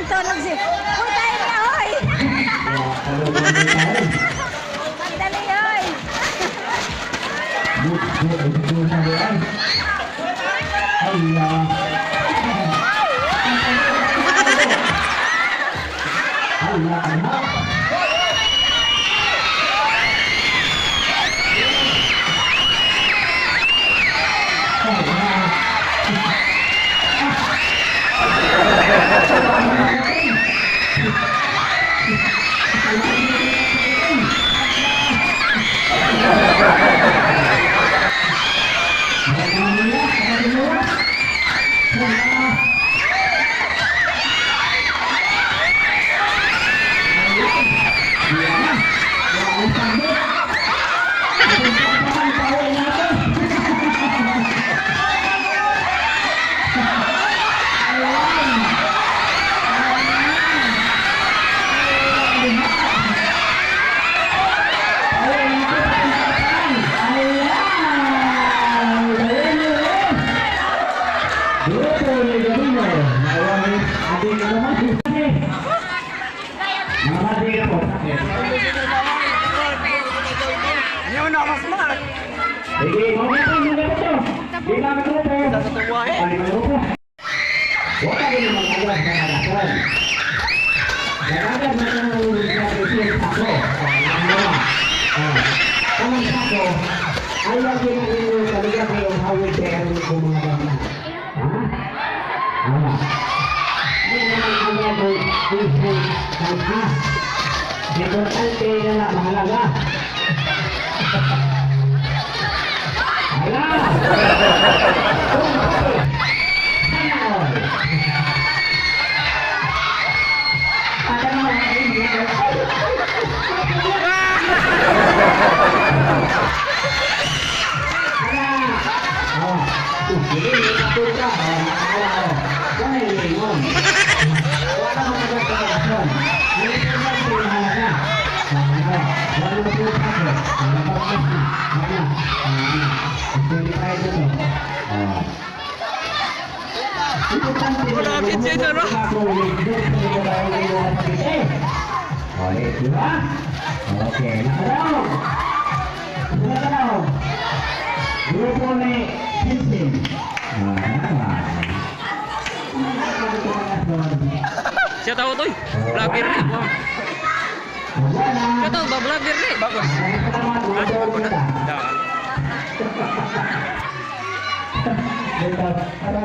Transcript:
Anton si. Hoy, tayo na, hoy! Magdali, hoy! Sige, mga ito, mga ito. Di ba ang grupo? Ay, mga grupo. Wala rin mga agad na nalakon. Gagagat na ng ako. Oh, ang sako, ayaw ginagawa talaga kayo hawig sa akin kung mga bata. Ha? Wala. Hindi naman agad ng isip ng as. Importante na lang, mahalaga. Hala! Sana all. Ada mga kaibigan. Hala! Oh, sige, ito ka. Oh, nakakala ko. Wala yung lingon. Wala kang magkakasyon. Ang importante, mahalaga. Mahalaga. Wala na po ako. Wala pa po. Wala. Wala. Qualified na to. Oh. Importante Wala, bitch, ano? Okay, di ba? Okay, nakaraw. Nakaraw. Grupo ni Tintin. Ah. Siya tao toy. Vlogger ni. Wala. Siya tao ba vlogger ni? Bagus. Salamat, mga Da. Dito, para